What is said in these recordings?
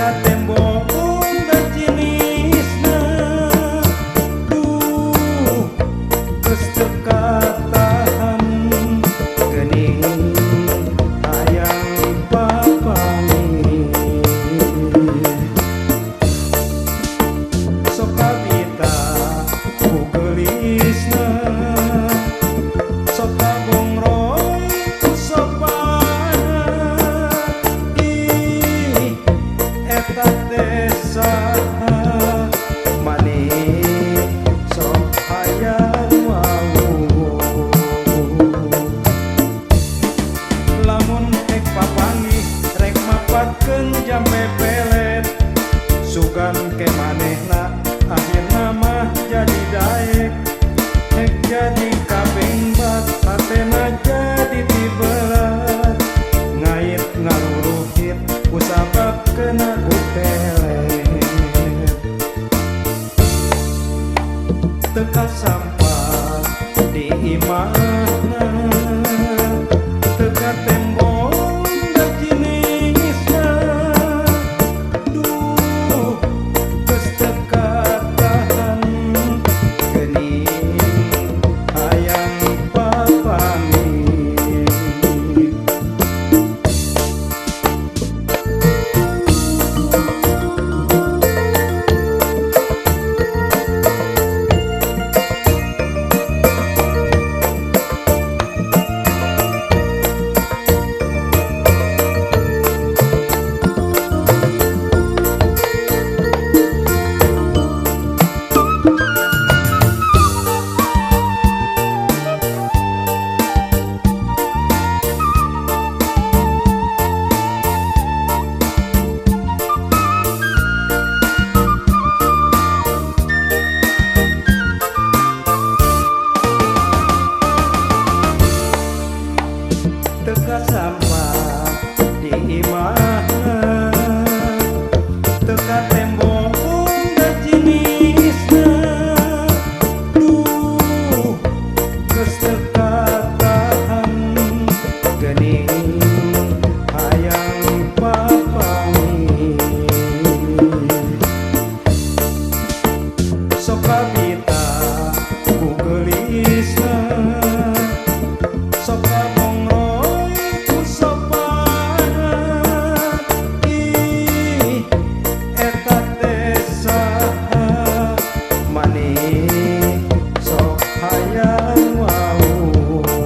Teka tembong da jenisna. Duh geus teu katahan geuning hayang papanggih. Sok kabita ku geulisna, sok kabongroy ku sopana. Ih eta teh saha maneh sok hayang wawuh. Lamun rek papanggih rek mapatkeun jambe pelet, sugan ke manehna akhirna mah jadi daek. Hek jadi kabengbat hatena jadi tibelat, ngait ngaluruhit ku sabab kena ku pelet. Teka sampah di imahna, teka tembong da jenisna. Duh geus teu katahan geuning hayang papanggih. Teka sampah di imahna, teka tembong da jenisna. Duh geus teu katahan geuning hayang papanggih. Sok kabita ku geulisna, sok kabongroy ku sopana. Ih eta teh saha maneh sok hayang wawuh.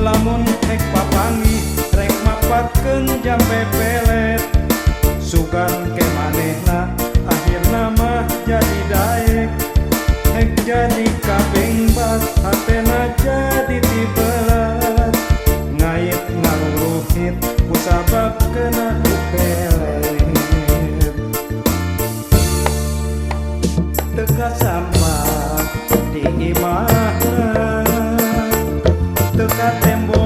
Lamun rek papanggih rek mapatkeun jambe pelet, sugan ke manehna akhirna mah jadi daek. Hek jadi kabengbat hatena jadi tibelat, ngait ngaluruhit ku sabab kena ku pelet. Teka sampah di imahna, teka tembong